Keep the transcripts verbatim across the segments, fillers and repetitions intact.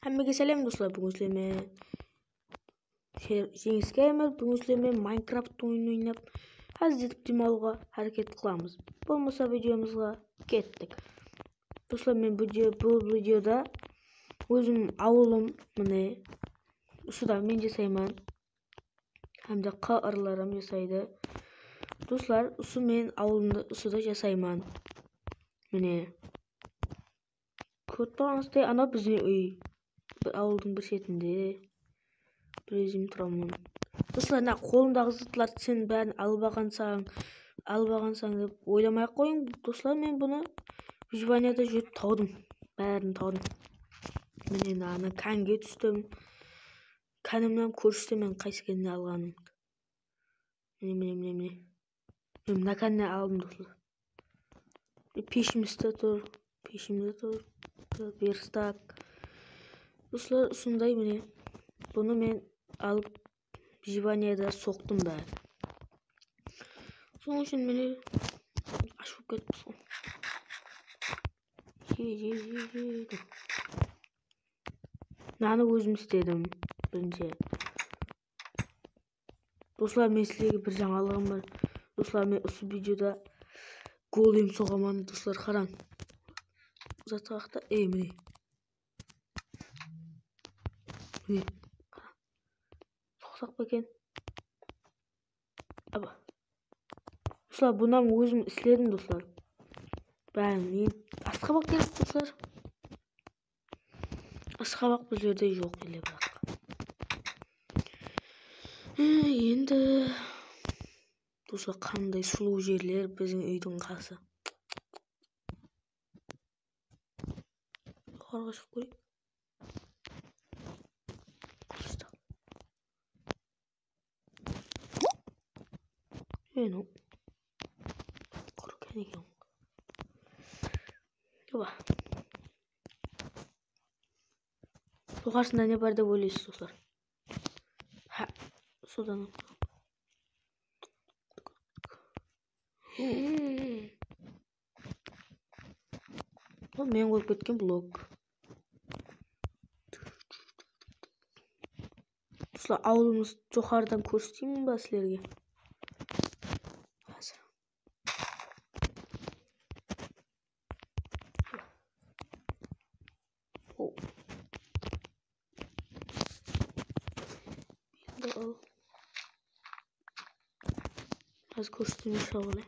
Hámmege sálem, doslar. Búgin sizler menen Jeńis Gamer, búgin sizler menen Minecraft oyının oynap, ház etip dem alıwǵa háreket qılamız. Bolmasa videomızǵa kettik. Doslar, men video, bul videoda ózim awılım, mine, usıda men jasayman. Hám de qırlarım jasaydı. Doslar, usı men awılımda, usıda jasayman. Mine. Kórip turǵanıńızday, anaw biziń úy. Bir awıldıń bir shetinde. Bir ózim turaman. Doslar, mına qolımdaǵı zatlardı sen bárin alıp alǵansań, alıp alǵansań dep oylamay-aq qoyıń. Doslar, men bunı Vyjivaniada júrip tawdım. Bárin tawdım. Mine, mınanı kánge tústim. Kánimnen kórsetemen, qaysı kánni alǵanımdı. Mine, mine, mine, mine. Mine, mına kánni aldım, doslar. Peshimizde tur, peshimizde tur. Verstak. Doslar, usınday, mine. Bunı men alıp, Vyjivaniada soqtım bári. Sonıń ushın, mine, ash bolıp ketippiz ǵoy. Je, je, je, je. Mınanı ózim istedim, birinshi. Doslar, men sizlerge bir jańalıǵım bar. Doslar, men usı videoda golem soǵaman, doslar, qarań. Uzatqaqta, ey, mine. Mine. Soqsaq pa eken? Aba. Doslar, bunı ózim isledim, doslar. Bárin, men asqabaq kerek, doslar. Asqabaq bizlerde joq ele, biraq. Hı, endi, doslar, qanday sulıw jerler biziń úydiń qası. Joqarıǵa shıǵıp kóreyik. Eno. Qurı kene eken. Joba. Joqarısında ne bar dep oylaysız, doslar? Ha, sudan. Bul men qoyıp ketken blok. Doslar, awılımız joqarıdan kórseteyin ba sizlerge? Házir. O. Endi al. Házir kórseteyin, inshaallah.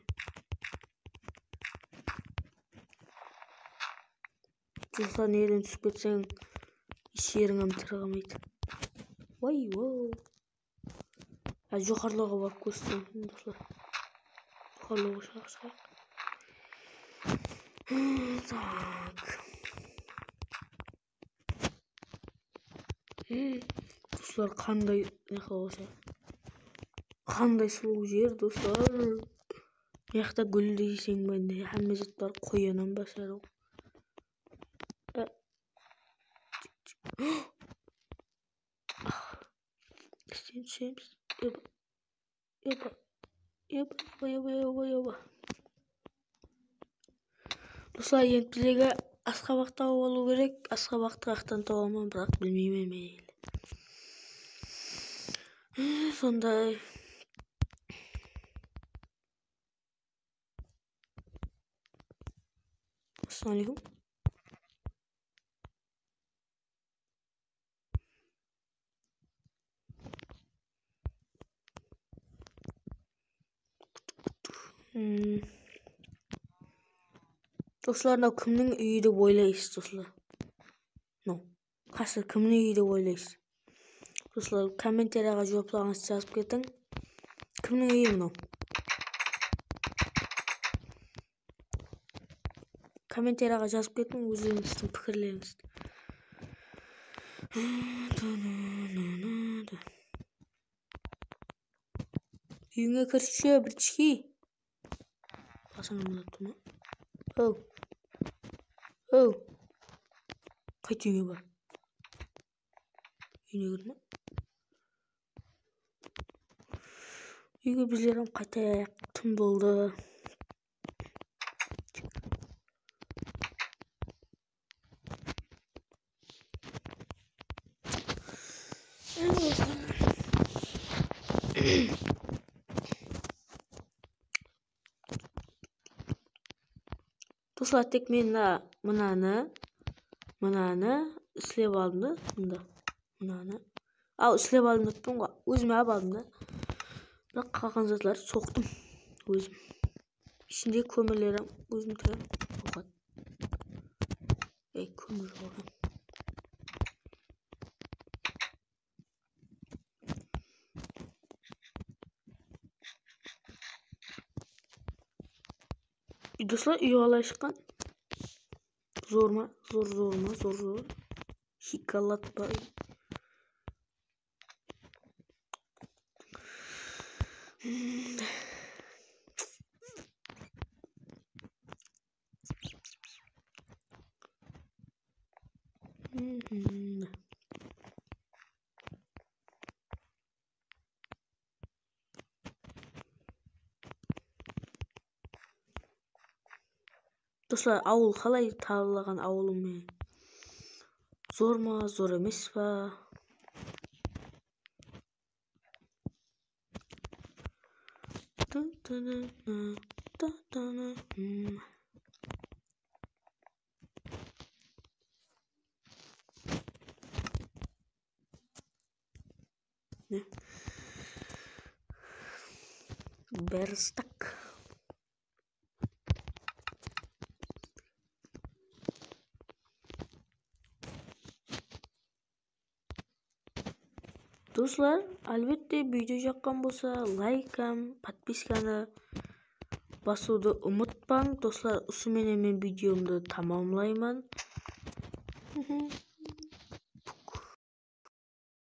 Doslar, nerden túsip ketseń, hesh jeriń hám tırǵamaydı. Vay, wow. Házir joqarılarǵa barıp kórseteyin, doslar. Joqarılarǵa shıǵayıq, shıǵayıq. Tak. Doslar, qanday, ne qılsa, qanday sulıw jer, doslar. Mıyaqta gúl deyseń be, ne, hámme zat bar, qoyanam ba, sarı. Isten túsemiz. Epa, epa, epa, epa, epa, epa. Doslar, endi bizlerge asqabaq tawıp alıw kerek. Asqabaqtı qayaqtan tabaman, biraq bilmeymen men ele. Sonday. Assalawma aleykum. Hmm. Doslar, mınaw kimniń úyi dep oylaysız, doslar? Mınaw. Qasır kimniń úyi dep oylaysız? Doslar, kommentariyǵa juwaplarıńızdı jazıp ketiń. Kimniń úyi mınaw? Kommentariyǵa jazıp ketiń ózlerińizdiń pikirlerińizdi. Úyińe kirshi, birtishki. Basıńa mınattı ma? Ow. Ow. Qayt úyińe bar. Úyine kirdi ma? Úyge bizler hám qaytayıq. Tún boldı. Doslar, tek men mına, mınanı, mınanı islep aldım da, mında, mınanı. Al, islep aldım depten ǵoy, ózime alıp aldım da. Biraq qalǵan zatlardı soqtım ózim. Ishinde kómirlerim ózimniki. Oqat. Ey, kómir joq. Doslar, úy qalay shıqqan? Zor ma? Zor, zor ma? Zor, zor. Shokolad pa? Doslar, awıl qalay tabılaǵan awılım? Zor ma, zor emes pa? Ne? Berstak. Doslar, álbette, video jaqqan bolsa, layk hám podpiskanı basıwdı umıtpań. Doslar, usı menen men videomdı tamamlayman.